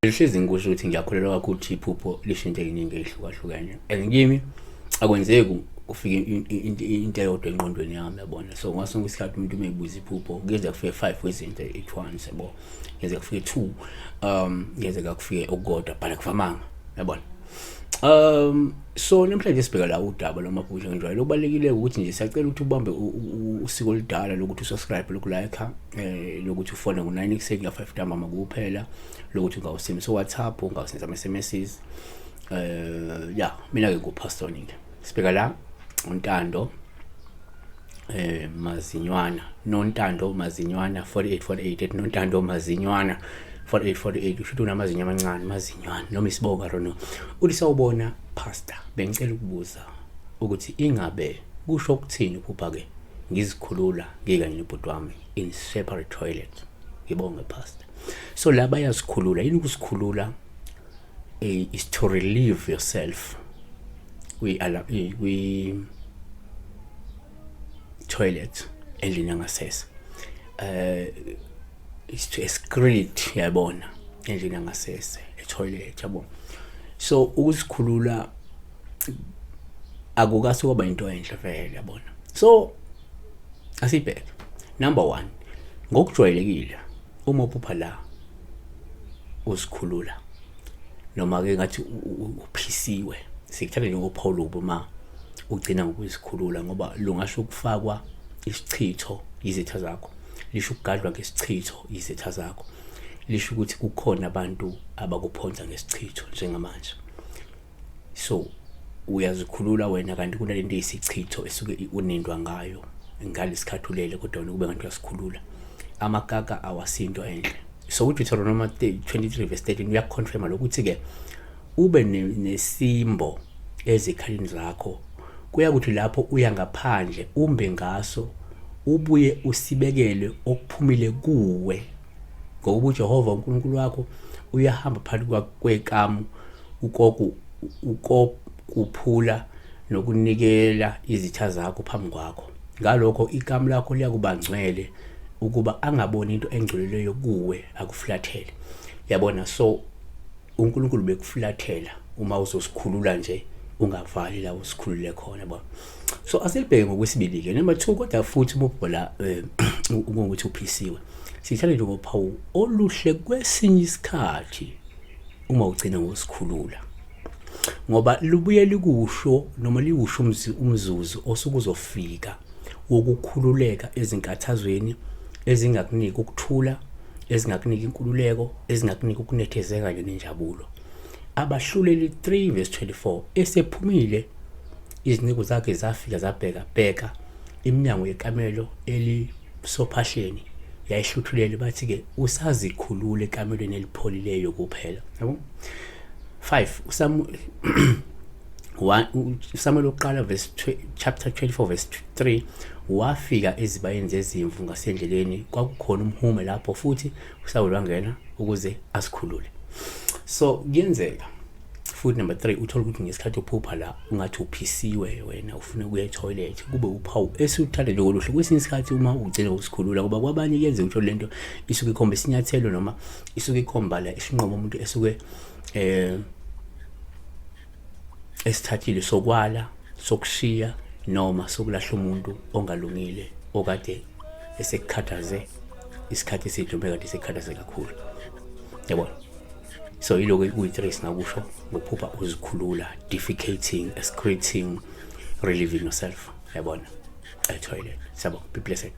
Ngihlezi ngikusho ukuthi ngiyakholelwa kakhulu ukuthi iphupho lisho into eyiningi eyihlukahlukene, and kimi akwenzeki kufike into eyodwa engqondweni yami, yabona. So ngaso sonke isikhathi umuntu uma ebuza iphupho, kuyenzeka kufike 5 wezinto at once, yabo, kuyenzeka kufike 2, kuyenzeka kufike okukodwa, but akuvamanga, yabona. So namhlanje sibheka la udaba lwamaphupho. Njalo okubalekile ukuthi nje siyacela ukuthi ubambe usiko oludala lokuthi usubscribe, lokulike, lokuthi ufone ngo-9 ekuseni ka-5 ntambama kuphela, lokuthi ungawusebenzisa uWhatsApp, ungawusebenzisa ama-SMSs. Ya, mina ke nguPastor Ningi. Sibheka la uNtando Mazinywana, Nontando Mazinywana 4848, ethi Nontando Mazinywana 4848, usho ukuthi unamazinyo amancane, Mazinywana noma isibongo, I don't know. Uthi, "Sawubona Pastor, bengicela ukubuza ukuthi ingabe kusho ukuthini ukuphupha ke ngizikhulula ngikanye nobhuti wami in separate toilet. Ngibonge, Pastor." So la bayazikhulula. Yini ukusikhulula? Is to relieve yourself kwi toilet, endlini yangasese, is to excrete, yabona, endlini yangasese, e-toilet, yabo. So ukuzikhulula akukase kwaba into enhle vele, yabona. So asibheke number 1. Ngokujwayelekile uma uphupha la uzikhulula noma ke ngathi uphisiwe, sikuthatha njengophawu lubi uma ugcina ngokuzikhulula, ngoba lungasho ukufakwa isichitho izitha zakho, lisho ukugadlwa ngesichitho izitha zakho, lisho ukuthi kukhona abantu abakuphonsa ngesichitho njengamanje. So uyazikhulula wena kanti kunalento eyisichitho esuke unindwa ngayo ngalesikhathi ulele, kodwa wena kube ngathi uyasikhulula. Amakaka awasinto enhle. So uDeuteronomy 23 verse 13 uyakuconfirma lokuthi ke ube nesimbo ezikhaleni zakho, kuyakuthi lapho uya ngaphandle umbe ngaso, ubuye usibekele okuphumile kuwe, ngokuba uJehova uNkulunkulu wakho uyahamba phakathi kwekamu ukoku ukokuphula nokunikela izitha zakho phambi kwakho. Ngalokho ikamu lakho liyakuba ngcwele, ukuba angaboni into engcolileyo kuwe akufulathele, yabona. So uNkulunkulu bekufulathela uma uzosikhulula nje ungavali la usikhulule khona, yabona. So asilibheke ngokwesibili ke, number 2. Kodwa futhi uma ubhola ukuthi uphisiwe, sithatha nje ngophawu oluhle kwesinye isikhathi uma ugcina ngokusikhulula, ngoba lubuye likusho noma liwusho umzuzu osuke uzofika wokukhululeka ezinkathazweni ezingakunika ukuthula, ezingakunika inkululeko, ezingakunika ukunethezeka kanye nenjabulo. Abahluleli 3 verse 24: "Esephumile, izinceku zakhe zafika zabheka, bheka, iminyango yekamelo elisophahleni yayihluthulele. Bathi-ke, 'Usazikhulula ekamelweni elipholileyo kuphela,' yabo." 5 uSamuel oqala verse chapter 24 verse 3: "Wafika ezibayeni zezimvu ngasendleleni, kwakukhona umhume lapho, futhi uSawuli wangena ukuze asikhulule." So kuyenzeka futhi number 3, uthola ukuthi ngesikhathi uphupha la ungathi uphisiwe wena, ufuna ukuya etoilet, kube uphawu esiwuthanda nje koluhle kwesinye isikhathi uma ugcina usikhulula, ngoba kwabanye kuyenzeka uthole lento isuke ikhomba isinyathelo noma isuke ikhomba la isinqumo umuntu esuke esithathile sokwala, sokushiya noma sokulahla umuntu ongalungile okade esekukhathaze isikhathi eside noma ekade esekukhathaze kakhulu, yabona. So yiloko kuyi-3 singakusho ngokuphupha uzikhulula: defecating, excreting, relieving yourself, yabona, e-toilet. Siyabonga, be blessed.